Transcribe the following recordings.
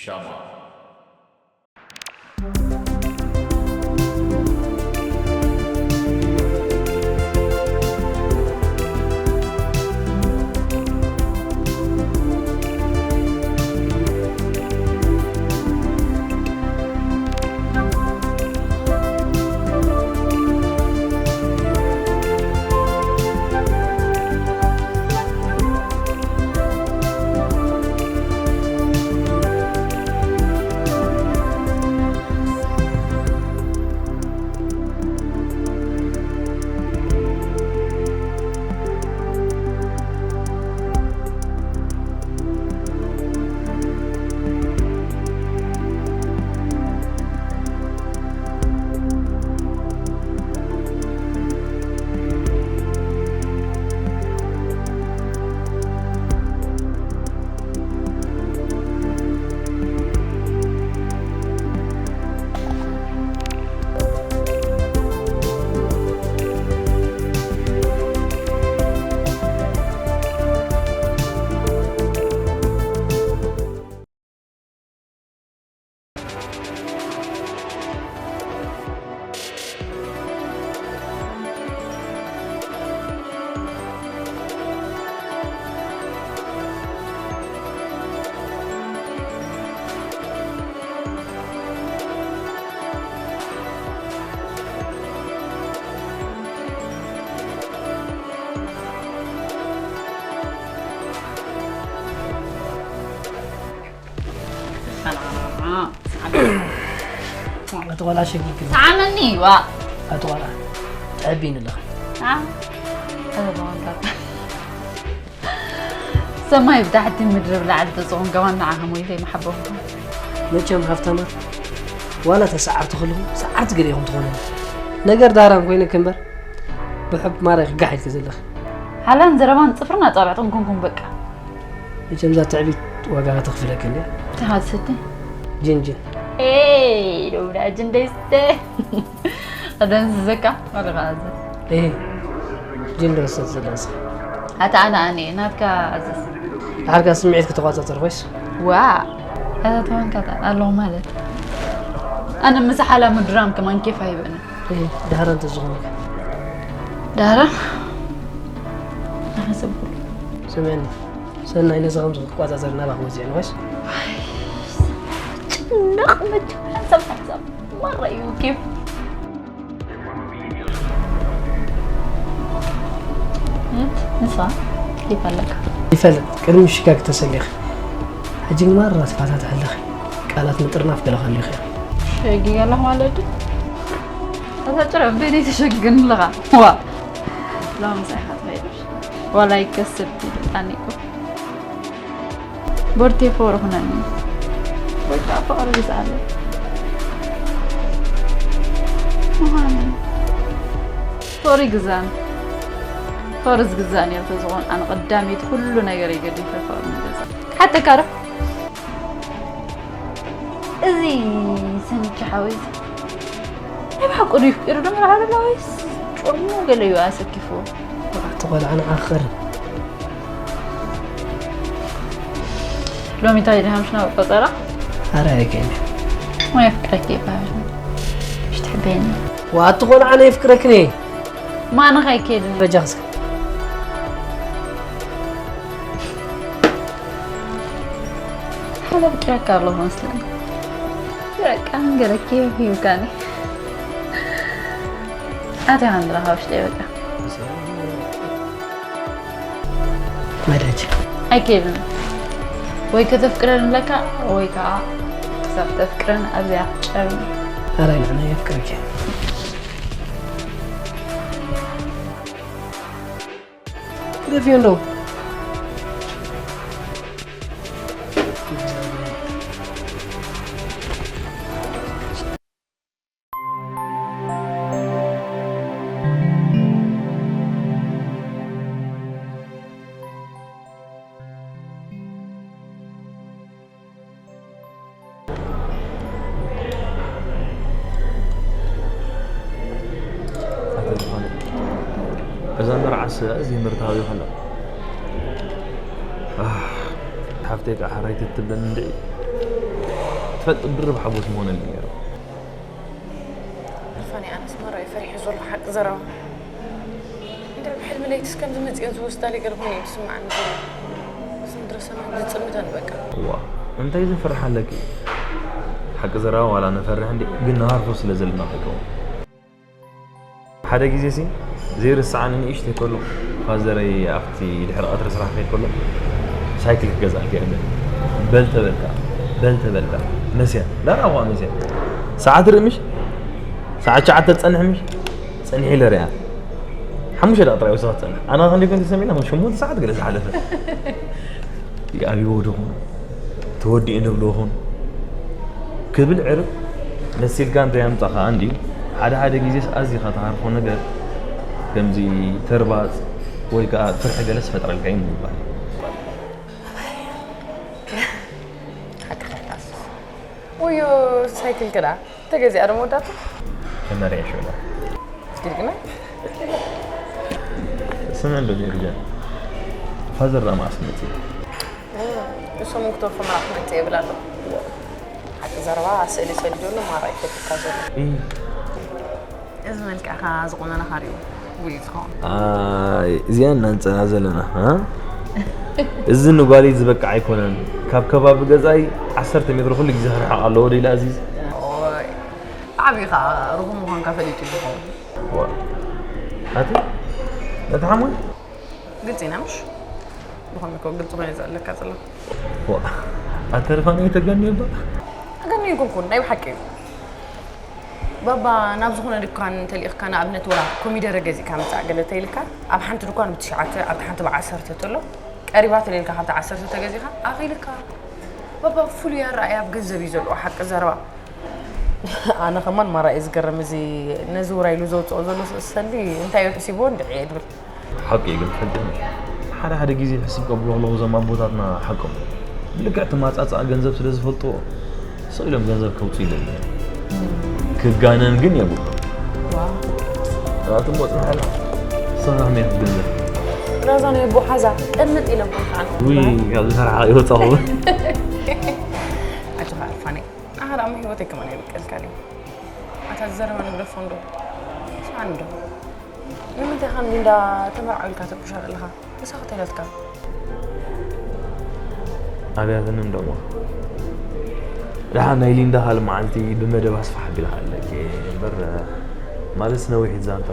ሻማ። ኣቶ ቆልዓ ሸጊግኒ። ሰዓመኒ፣ ዋእ። ኣቶ ቆልዓ፣ ትዕቢኒ ኣለኻ። አ? ኣቶ ተዋንካ። ሰማይ ብታሕቲ ምድሪ ብላዕሊ ተጽቑን ከማን ንዓኻ ሞይተ ይመሓበኹም። መቸም ሃፍታማት፣ ዋላ ተሰዓርቲ ከለኹም፣ ሰዓርቲ ገለ ኢኹም ትኾኑኒ። ነገር ዳህራም ኮይኑኪ እምበር፣ ብሕብ ማራ ኢኺ ጋሕ ኢልኪ ዘለኺ። ሃላን ዘረባን ጽፍርን ኣጻብዕትን ኮንኩም በቃ። መቸም እዛ ትዕቢት ዋጋ ከተኽፍለኪ እንድያ። እንታይ ትሰቲ? ጅን፣ ጅን። ኤይ፣ ሎምዳ ጅን ደይስተ። ክደንዝዘካ፣ ወላ ከኣዝዝ። እህ፣ ጅን ዶ ሰት ዘለንስ? ኣታ ኣነ፣ ኣነ፣ ናትካ ኣዝዝ። ድሓርካ ስምዒት ክትቆጻጸር ኮይስ? ዋ፣ ኣታ ተዋንካ ኣለኹ ማለት። ኣነ ምስ ሓላ ምድራም ከማን ኬፍ ኣይበኒ። እህ፣ ዳህራም ተዝኾንካ። ዳህራም? ኣነ ሰብ ኩሉ። ስምዕኒ፣ ሰናይ ነዚ ከምዚ ክትቆጻጸር ናባኻ ወጺአ ንኾይስ? ኣይ፣ ጭንቕ መቸም ሓንሳብ ሓንሳብ። ማራ እዩ ኬፍ። እት፣ ንሳ ኬፍ ኣለካ። ይፈልጥ፣ ቅድሚ ሽጋግ ተሰሊኺ። ሕጂ ግን ማራ ትፋታትሒ ኣለኺ። ቃላት ምጥርናፍ ገለ ከሊኺ። ሸጊገ ኣለኹ ማለት ድዩ? ኣታ ጭረ በይነይ ተሸጊግኒ ኣለኻ። ዋ። ሎሚ ምሳይ ኢኻ ትኸይድ። ዋላ ይከስብ ይብልካኒ እኮ። ቦርቴ ፎር ኹነኒ። ወይ ከዓ ፍቕሪ ግዛለ። ምዃኑ። ፍቕሪ ግዛን። ፍቕሪ ዝግዛእን እየ እንተዝኾን ኣነ ቀዳመይቲ ኩሉ ነገር እየ ገዲፈ ፍቕሪ ምገዛእ። ክሓተካ ዶ? እዚ ሰንቻ ሓወይ እዚ ናይ ብሓቁ ድዩ ፍቂሩ ዶ መርዓ ዘሎ ወይስ ጮሙ ገለ እዩ ኣሰኪፍዎ? እቲ ቆልዓ ንዓኺ ክቐርብ። ሎሚ እንታይ ድሃምሽ ናብ ቆጸራ? ኣረ ኣይከይን። ወይ ኣፍቅረኪ ይበሃል። ምሽ ትሕበየኒ። ዋ፣ እቲ ቆልዓ ናይ ኣፍቅረክኒ። ማንኻ ኣይከይድን። በጃኽስ። ሓለብ ጥረካ ኣለኹ መስለኒ። በቃ፣ ንገረኪ ሂብካኒ። ኣትያ ክንድረኻ ውሽጠይ በቃ። መደጅ። ኣይከይድን። ወይ ከተፍቅረን ኣለካ፣ ወይ ከዓ ክሳብ ተፍቅረን ኣብዚኣ ክትጨርም። ኣረ፣ ንዓና የፍቅረኪ። ደፊኡ እንደው። ኣታ ዝኾነ፣ እዛ መርዓስ ኣዝዩ ምርታዊ ይኾን። ኣህ፣ ሓፍተይ ከዓ ሕራይ ትትብለኒ እንድዒ። ፈልጥ ድርብ ሓጎስ ምኾነኒ ነይሩ። ፋኒ ኣነስ መራ እዩ ፈሪሑ ዘሎ ሓቂ ዘረባ እንድሕር ብሕልሚ ለይትስ ከምዚ መፅኦ ዝወስዳለይ ገለ ኮይኑ እዩ ዝስምዓኒ ዘሎ። እዚ ምድረ ሰማይ ዝፅምተን በቃ። ዋ እንታይ ዘፍርሕ ኣለኪ? ሓቂ ዘረባ ዋላ ነፈርሕ እንዲ ግን ንሃርፎ ስለ ዘለና ከይከውን። ሓደ ግዜ ሲ ዘይርስዓኒ ንእሽተይ ከሎ ፋዘረይ ኣብቲ ድሕሪ ቀትሪ ስራሕ ከይድ ከሎ ሳይክል ክገዝኣልኪ እየ በል ተበልካ በል ተበልካ መስያ ዳራ ኳ መስያ ሰዓት ርኢ ምሽ ሰዓት ሸዓተ ትጸንሕ ምሽ ጸኒሕ ኢለ ሪኣ ሓሙሽተ ደቂ ጥራይ ወሰኸት ጸንሕ ኣና ክንደይ ኮንት ሰሚና ሸሞንተ ሰዓት ገለ ዝሓለፈ ይኣብይዎ ዶ ኹን ተወዲኡ ንብሎ ኹን ክብል ዕርብ መሲልካ እንታይ ኣምጻኻ እንዲ ሓደ ሓደ ግዜስ ኣዚኻ ትሃርፎ ነገር ከምዚ ተርባጽ ወይ ከዓ ፍርሒ ገለስ ፈጥረልካ እዩ ምባል ወዮ ሳይክል ክዳ ተገዚኣ ዶ መወዳቱ ከመሪያ ሸላ ስኪልክና ስምዕ ዶ ጀርጃ ፋዘር ዳማ ኣስመጽ እሶም ክትወፎ መራሕ መጽ ይብል ኣሎ ሓቂ ዘረባ ስእሊ ሰዲዶሉ ማራ ይፈትካ ዘሎ እዚ መልክዕካ ዝቆነነኻ ሪኡ ጉድ እዩ ዝኸውን እዚኣ እናንፀና ዘለና እዚ ንጓሊት ዝበቅዓ ኣይኮነን ካብ ከባቢ ገዛይ ዓሰርተ ሜትሮ ኩሉ ግዜ ክርሕቕ ኣለዎ ዶ ኢለ ኣዚዝ ዓብዪ ከዓ ርኹም ምዃንካ ፈሊጡ እዩ ዝኸውን ኣቲ ነቲ ሓሙን ግልፂ ኢና ምሽ ብኸመይ ኮ ግልፂ ኮይነ ዘለካ ዘሎ ኣተርፋ ናይ ተጋኒ ባ ኣጋኒ ይኩንኩን ናይ ብሓቂ እዩ ባባ ናብ ዝኾነ ድኳን እንተልኢኽካ ንኣብነት ወላ ኮሚደረ ገዚእካ ምፃእ ገለ ተይልካ ኣብ ሓንቲ ድኳን ብትሽዓተ ኣብቲ ሓንቲ ብዓሰርተ ተሎ ቀሪባ ተለልካ ካብቲ ዓሰርተ ተገዚኻ ኣኺልካ ባባ ፍሉይ ኣረኣያ ኣብ ገንዘብ እዩ ዘለዎ ሓቂ ዘረባ ኣነ ከማን ማራ እዩ ዝገርም እዚ ነዚ ውራይ ኢሉ ዘውፅኦ ዘሎ ሰልዲ እንታይ እዩ ሕሲብዎ እንድዒ እየ ድብል ሓቂ እዩ ግን ትፈልጥኒ ሓደ ሓደ ግዜ ሕስብ ከብሎ ከለኹ እዞም ኣቦታትና ሓቆም ብልክዕ እቲ ማፃፃኣ ገንዘብ ስለ ዝፈልጥዎ ስቕ ኢሎም ገንዘብ ከውፅኡ ይደልዩ ክጋነን ግን የብሉ ናትሞ ፅንሓላ ሰራህ ሜት ገንዘብ ራዛ ናይ ኣቦ ሓዛ ቀምጥ ኢሎም ከዓ ውይ ካብ ዝፈርሓ ይወፃኹ ኣጆኻ ፋኒ ኣኻ ደኣ ህይወተይ ከማን የብቀልካ ድዩ ኣታ ዝዘረባ ንግደፎ እንዶ ስማዕ እንዶ ንምንታይ ኻን እንዳ ተመርዓው ኢልካ ተብሻ ኣለኻ ንሳ ከተለትካ ኣብያትኒ እንደሞ ደሓን ናይ ሊንዳ ካል መዓልቲ ብመደብ ኣስፋሕ ቢልካ ኣለኪ እምበር ማለስ ነዊሕ ዛንታ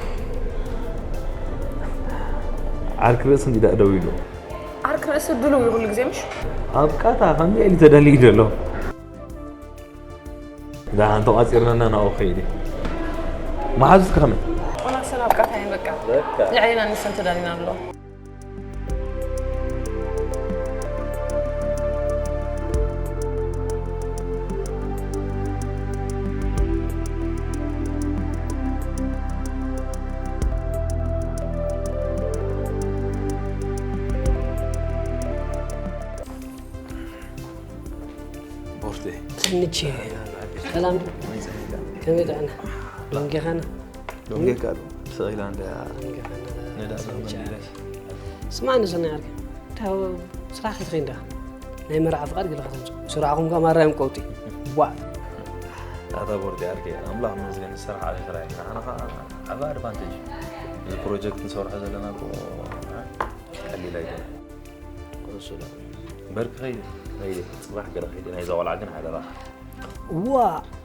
ዓርክ ርእስ እንዲዳ ደው ኢሉ ዓርክ ርእስ ድልው ይኹሉ ግዜ ምሽ ኣብ ቃታ ከምዚ ኢሉ ተዳልዩ ዘሎ ደሓን ተቋፂርና ናብኡ ከይድ መሓዙት ከመይ ቆናሰን ኣብ ቃታ እየን በቃ ልዕሌና ንሰን ተዳሊና ኣሎ ቦርቴ ሰንቼ ሰላም ከመይ ጥዕና ደንጌኻና ደንጌካ ኣሎ ሰኢላ እንዳ ስማዕኒ ሰናይ ዓርከይ እንታይ ስራሕ ክትኸይን ዳ ናይ መርዓ ፍቓድ ገለ ከተምፅእ ስራዕኹም ከ ማርያም ቀውጢ ቧዕ ኣታ ቦርቴ ዓርከይ ኣምላኽ መስገን ዝሰርሓ ስራሕ እዩ ንዓና ከዓ ዓብ ኣድቫንቴጅ እዚ ፕሮጀክት ንሰርሖ ዘለና ቀሊል ኣይኮነ እሱ ዶ በርክ ኸይደ ኸይደ ፅባሕ ገለ ኸይደ ናይዛ ቆልዓ ግን ሓደራ ዋ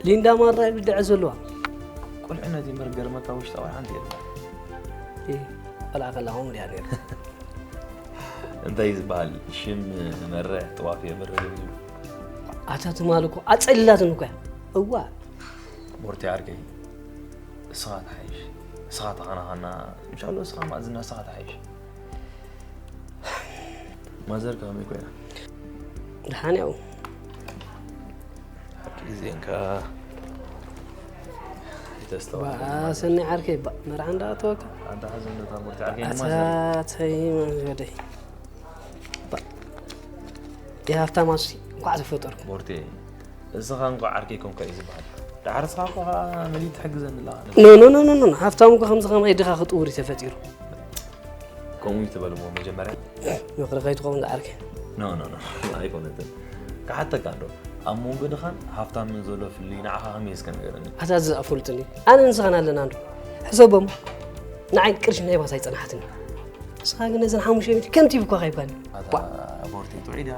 ሊንዳ ማራ ይብድዐ ዘለዋ ቁልዕነት ይምር ገርመካ ውሽጣ ቆልዓ እንተ የለ ቆልዓ ከላ ከምኡ ድያ ነይራ እንታይ ዝበሃል ሽም መርሕ ጥዋፍ የምርሕ ዝብሉ ኣታ ትማል እኮ ኣፀሊላትን እኮ እያ እዋ ቦርቴ ዓርከይ እስኻ ትሓይሽ እስኻ ተኸናኸና እንሻሎ እስኻ ማእዝና እስኻ ትሓይሽ ማዘር ከመይ ኮይና ደሓን ያው ሓቂ ግዜን ከ ይተስተዋል ሰኒ ዓርከይ ባ መርዓ እንዳኣተወካ ኣንታ ሓዘን ዶ ታቦርቲ ዓርከይ ማዘር ኣታተይ መንገደይ የሃብታም ኣሱሲ እንኳዕ ተፈጠርኩ ቦርቴ እስኻ እንኳዕ ዓርከይ ኮንካ እዩ ዝበሃል ዳሕር እስኻ እኮ መሊእ ትሕግዘኒ ኣለኻ ኖ ኖ ኖ ኖ ሃብታም እኮ ከምዚ ከማይ ድኻ ክጥውር እዩ ተፈጢሩ ከምኡ እዩ ትበልዎ መጀመርያ ምኽሪ ከይትኸውን ዝዓርከ ኖ ኖ ኖ ኣይኮነትን ክሓተካ እንዶ ኣብ መንጎ ድኻን ሃብታምን ዘሎ ፍልልይ ንዓኻ ከመይ እስከ ንገረኒ? ኣታ እዚ ኣፈልጥኒ ኣነ ንስኻን ኣለና እንዶ ሕሰቦም ንዓይ ቅርሺ ናይ ባሳ ኣይጸናሓትኒ። ንስኻ ግን ነዘን ሓሙሽተ ሚእቲ ከምቲ ብኳ ከይባኒ ኣታ ቦርቴ ጥዑይ ድያ?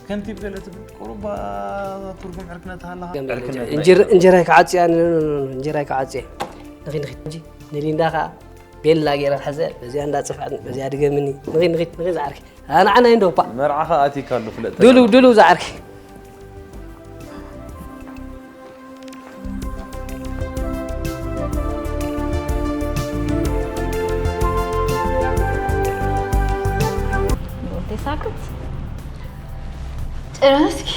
ከምቲ ብገለ ትብል ቁሩባ ትርጉም ዕርክነት ሃለኻ። እንጀራይ ክዓጽያ እንጀራይ ክዓጽያ ንኺድ ንኺድ እንጂ ንሊንዳ ከዓ ቤላ ገይራ ትሓዘ በዚኣ እንዳፅፍዐን በዚኣ ድገምኒ ንኺድ ንኺድ ንኺድ ዝዓርኪ ኣንዓናይ እንዶ ፓ መርዓኻ ኣቲካ ኣሎ ፍለጥ ድሉ ድሉ ዝዓርኪ ወርቴ ሳክት ጭረስኪ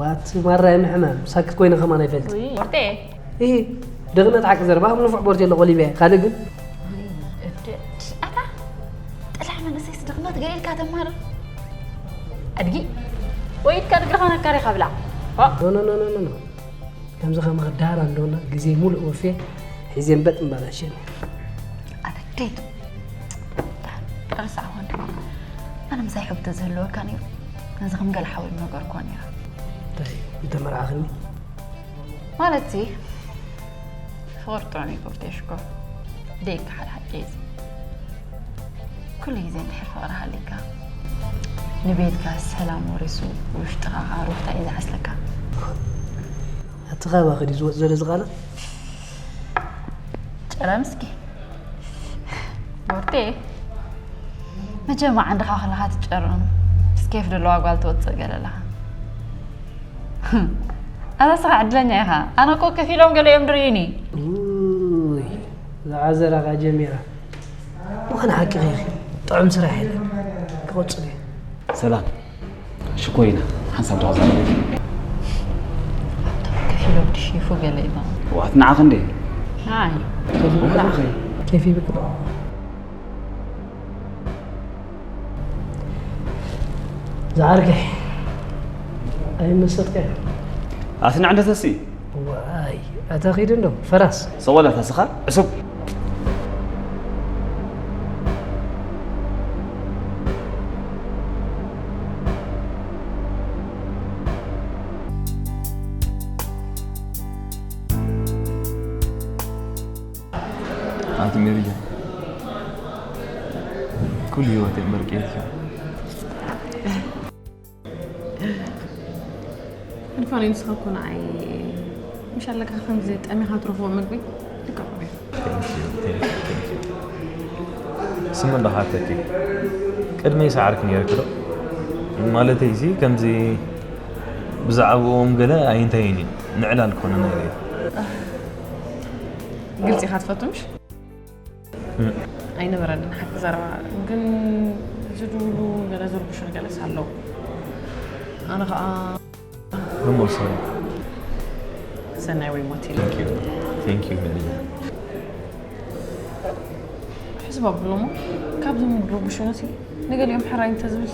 ዋት ማራ የምሕመም ሳክት ኮይነ ከማን ኣይፈልጥ ወርቴ ይሄ ደግነት ሓቂ ዘረባ ኣብ ንፉዕ ቦርቴ ኣሎ ቆሊበያ ካልእ ግን እታ ጥላዕ መንእሰይስ ድኽመት ገለ ኢልካ ተማር ኣድጊ ወይ ኢድካ ድግርኻ ነካሪኻ ብላ ከምዚ ከማኻ ዳራ እንዶና ግዜ ሙሉእ ወፌ ሒዜ በጥ እምባላሸን ኣደደይቱ ርሳዕ ወንድም ኣነ ምሳይ ሕብተ ዝህልወካ ነይሩ ነዚ ከም ገለ ሓወይ ምነገርኳ ነይራ እንታይ እንተመርዓኽኒ ማለት ፍቕሪ ጥዑም እዩ ጎብቴ ሽኮር ደይካ ሓደ ሓቂ እዩ ኩሉ ግዜ እንድሕር ፍቕሪ ሃሊካ ንቤትካ ሰላም ወሪሱ ውሽጥኻ ሩፍታ እዩ ዝዓስለካ ኣቲ ካባኺ ድዩ ዝወፅ ዘሎ ዝቓላ ጨረ ምስኪ ቦርቴ መቸም ዓንድኻ ከለኻ ትጨርም ስኬፍ ዘለዋ ጓል ትወፅእ ገለ ኣለኻ ኣታ ስኻ ዕድለኛ ኢኻ ኣነ እኮ ከፊሎም ገለ እዮም ድርዩኒ ዝዓዘራኻ ጀሚራ ምዃን ሓቂ ኸይኺ ጥዑም ስራሕ የለን ክቕፅል እዩ ሰላም ሽኮሪና ሓንሳብ ዳዋ ዛረበ ከፊሎም ድሽፉ ገለ ኢና ዋት ንዓኽ እንዴ ኣይ ኬፍ ይብቅል ዝዓርከይ ኣይመሰጥከ ኣቲ ንዕንደተሲ ዋይ ኣታ ኺድ እንዶ ፈራስ ሰወላት ኣስኻ ዕሱብ ኣቲ ሜሪጃ ኩሉ ህይወት እምበር ቄልካ እንኳን ንስኻ እኮ ንዓይ ምሽ ኣለካ ከምዚ ጠሚኻ ትረኽቦ ምግቢ ልካ ስም እንዳሓተኪ ቅድመይ ሰዓርክ ነይርክ ዶ ማለተይ ሲ ከምዚ ብዛዕባኦም ገለ ኣይንታይን እዩ ንዕላል ኮነ ናይ ግልፂ ኢኻ ትፈቱ ምሽ ኣይነበረንን ሓቂ ዘረባ ግን ዝድውሉ ገለ ዝርብሹ ገለስ ኣለዉ ኣነ ከዓ እሞ ሰው ሰናይ ወይ ሞት ኢለ Thank you. Thank you, Melina. ሕዝብ ኣብሎሞ ካብዞም ዝርብሹ ነሲ ንገሊኦም ሕራይ እንተዝብል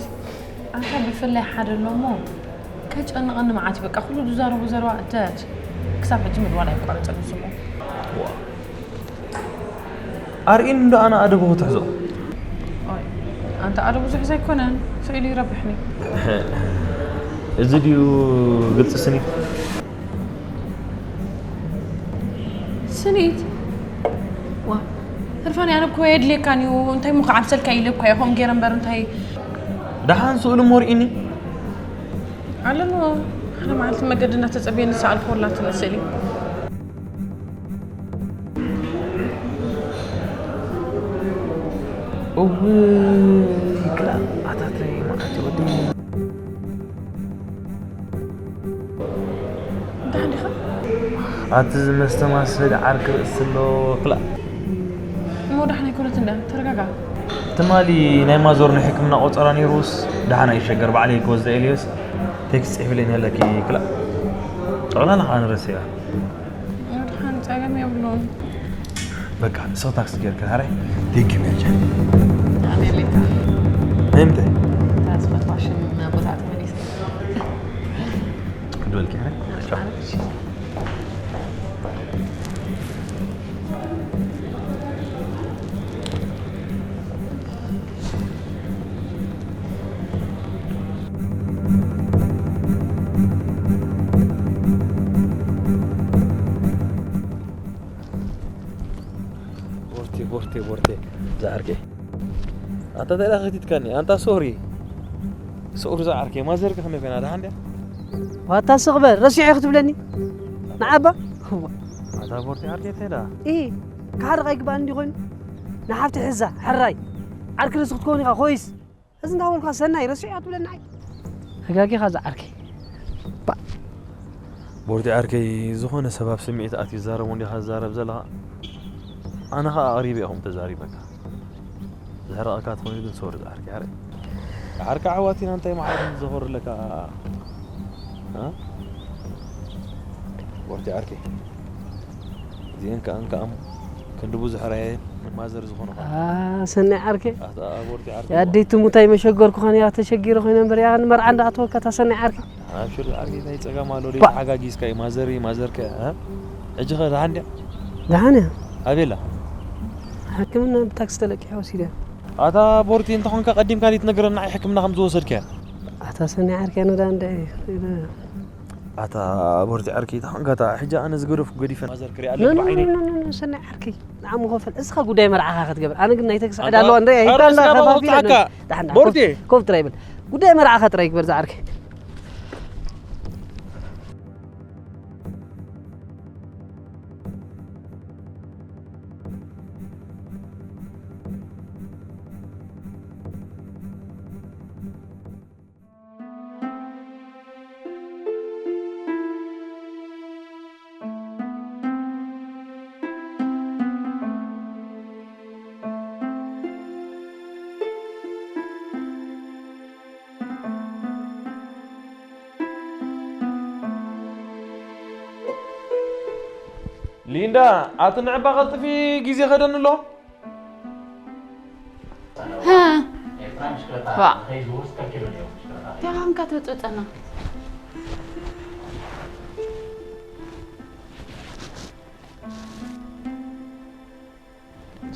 ኣንታ ብፍላይ ሓደ ኣሎሞ ከጨንቐኒ መዓት በቃ ኩሉ ዝዛረቡ ዘረባ እተት ክሳብ ሕጂ ምድዋል ኣይቋረፀሉ ስሙ ኣርእን እንዶ ኣነ ኣደቡ ክትሕዞ ኣንተ ኣደ ብዙሕ ዘይኮነን ስኢሉ ይረብሕኒ እዚ ድዩ ግልፂ ስኒት ስኒት ዋ ህርፋን ኣነ እኮ የድልየካን እዩ እንታይ ሞ ከዓብሰልካ ኢለ እኳ ኢኹም ገይረ እምበር እንታይ ደሓን ስእሉ ሞርኢኒ ኣለዎ ሓደ መዓልቲ መገዲ እናተፀበየ ንሰኣልክወላትኒ ስእሊ እውይ ክላ ኣታተይ መዓት ወዲ እንታይ ሓዲኻ ኣቲ ዝመስተማሰል ዓርኪ ርእሲ ኣሎ ክላ እሞ ዳሕና ኣይኮነት እንዳ ተረጋጋ ትማሊ ናይ ማዞር ናይ ሕክምና ቆፀራ ነይሩስ ደሓን ኣይሸገር ባዕለይ ክወስደ ኤልዮስ ቴክስት ፅሒፍለይ ነለኪ ክላ ጠቕላላ ከዓ ንረስያ ድሓን ፀገም የብሉን በቃ ሰው ታክሲ ጌርክ ሃረ ቴንኪ ሜርጃ ኣሜሪካ ናይ ምንታይ ትራንስፖርት ማሽን ቦታ ተመሊስ ክድበልኪ ሃረ ቻው ቦርቴ ዝዓርከይ ኣንታ እንታይ ደኣ ከቲትካኒ ኣንታ ሶሪ ሶሪ ዝዓርከይ ማዘርካ ከመይ ኮይና ደሓን ድያ ዋታ ስቕበል ረሲዖ ክትብለኒ ንዓባ ኣታ ቦርቴ ዓርከይ እንታይ ደኣ ኢ ክሓርቕ ኣይግባእን እንዲ ኮይኑ ንሓፍቲ ሕዛ ሕራይ ዓርኪ ርእሲ ክትከውን ኢኻ ኮይስ እዚ እንዳበልኳ ሰናይ ረሲዖ ክትብለኒ ኣይ ተጋጊኻ ዝዓርከይ ቦርቴ ዓርከይ ዝኾነ ሰብ ኣብ ስምዒት ኣትዩ ዝዛረቦ እንዲኻ ዝዛረብ ዘለኻ ኣነ ኸኣ ኣቕሪበ ኢኹም ተዛሪበካ ዘሕረቐካ ትኾይኑ ግን ሶሪ ዝዓርከይ ሓረ ዓርካ ዓዋቲና እንታይ መዓት ዘኾርለካ ቦርቴ ዓርከይ እዚአን ከኣ እንከኣም ክንዲ ብዙሕ ራየ ማዘር ዝኾነ ሰናይ ዓርከ ያደይ ትሙታይ መሸገርኩ ኸን ያ ተሸጊረ ኮይነ እምበር ያ ንመርዓ እንዳኣተወካ እታ ሰናይ ዓርከ ኣብሽር ዓርከ እንታይ ጸገም ኣሎ ደይ ተሓጋጊዝካ እዩ ማዘር እዩ ማዘርከ ሕጂ ኸ ደሓን ድያ ደሓን እያ ኣቤላ ሕክምና ብታክሲ ተለቂሐ ወሲደ ኣታ ቦርቲ እንተኾንካ ቀዲምካ ድይ ትነግረና ሕክምና ከም ዝወሰድከ ኣታ ሰናይ ዓርከ ንዳ እንዳ ኣታ ቦርቲ ዓርከይ ተኾንካ እታ ሕጂ ኣነ ዝገደፍኩ ገዲፈ ማዘር ክሪኣ ኣለኒ ብዓይነይ ሰናይ ዓርከይ ንዓሙ ከፈል እስኻ ጉዳይ መርዓኻ ክትገብር ኣነ ግን ናይ ተክሲ ዕዳ ኣለዋ እንደ ኣይካ እንዳ ከፋፊለ ቦርቲ ኮፍ ጥራይ ብል ጉዳይ መርዓኻ ጥራይ ግበር ዝዓርከይ ሊንዳ ኣቲ ንዕባ ቀልጥፊ ግዜ ኸደኒ ኣሎ ዋ ደኻምካ ትብጥብጠና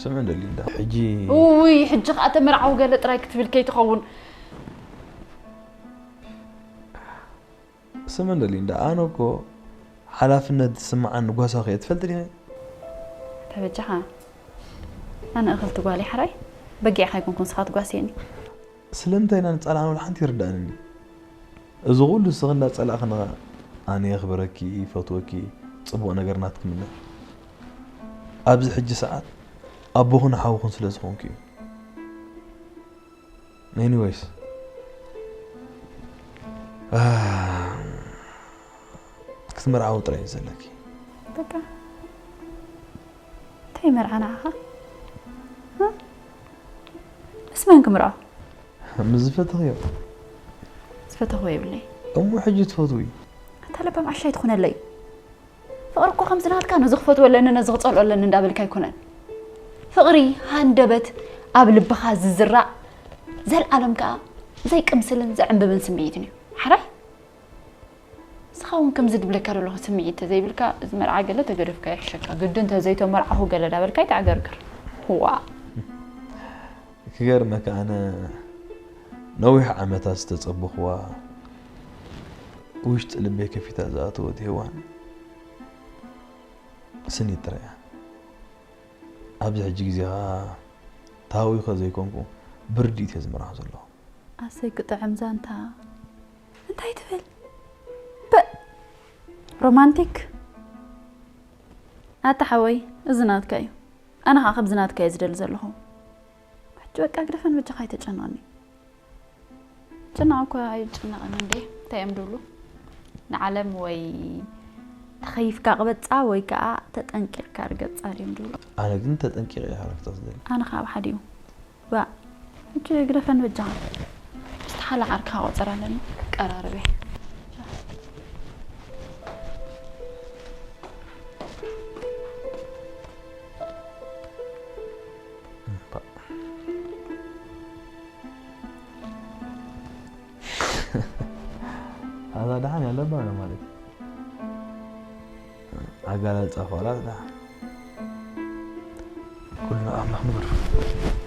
ስምዕ እንደ ሊንዳ ሕጂ ውይ ሕጂ ከዓ ተመርዓዊ ገለ ጥራይ ክትብል ከይትኸውን ስምዕ እንደ ሊንዳ ኣነ እኮ ሓላፍነት ዝስምዓኒ ጓሳ ከየ ትፈልጥ ዲኸ ተበጃኻ ኣነ እኽልቲ ጓል ሓራይ በጊዕኻ ኣይኮንኩን ስኻ ትጓስየኒ ስለምንታይ ኢና ንጸላእና ወላ ሓንቲ ይርዳእንኒ እዚ ኩሉ ንስኺ እንዳጸላእኽኒ ኣነ የኽብረኪ ይፈትወኪ ጽቡቕ ነገር ናትኪ ምነ ኣብዚ ሕጂ ሰዓት ኣቦኽን ሓውኽን ስለ ዝኾንኩ እዩ anyways ክትምርዓዊ ጥራይ እዩ ዘለኪ በቃ እንታይ መርዓ ንዓኻ ምስ መን ክምርዖ ምስ ዝፈተኽዮ ዝፈተኽዎ የብለይ እሞ ሕጂ ትፈትዊ ኣታ ለባም ዓሻ ይትኾነለይ ፍቕሪ እኮ ከምዚ ናትካ ነዚ ክፈትዎ ኣለኒ ነዚ ክጸልኦ ኣለኒ እንዳበልካ ኣይኮነን ፍቕሪ ሃንደበት ኣብ ልብኻ ዝዝራእ ዘልኣለም ከኣ ዘይቅምስልን ዘዕንብብን ስምዒትን እዩ ሓራይ ንስኻ እውን ከምዚ ድብለካ ዘለኹ ስምዒት ተዘይብልካ እዚ መርዓ ገለ ተገደፍካ ይሕሸካ ግዲ እንተዘይተመርዓኹ ገለ ዳበልካ ይተዕገርግር ዋ ክገርመካ ኣነ ነዊሕ ዓመታት ዝተጸበኽዋ ውሽጢ ልበይ ከፊታ ዝኣተወት ሄዋን ስኒት ጥራይ እያ ኣብዚ ሕጂ ግዜ ኸኣ ተሃዊኸ ዘይኮንኩ ብርዲት እየ ዝምራሕ ዘለኹ ኣሰይ ክጥዕም ዛንታ እንታይ ትብል በእ ሮማንቲክ ኣታ ሓወይ እዚ ናትካ እዩ ኣነ ከዓ ከምዚ ናትካ እየ ዝደሊ ዘለኹ ሕጂ በቃ ግደፈን በጃኻ ኣይተጨንቕኒ ጭናቕ እኳ ኣይጨነቕን እንዴ እንታይ እዮም ድብሉ ንዓለም ወይ ተኸይፍካ ቅበጻ ወይ ከዓ ተጠንቂቕካ ርገጻ ድዮም ድብሉ ኣነ ግን ተጠንቂቐ እየ ሓረፍታ ዝደሊ ኣነ ከዓ ብሓዲኡ ዋ ሕጂ ግደፈኒ በጃኻ ዝተሓለ ዓርክኻ ቆፅር ኣለኒ ቀራርበ ኣዛ ደሓን ኣለባ ማለት ኣጋላልጻ ፋላት ደሓን ኩልና ኣምላኽ ንገድፎ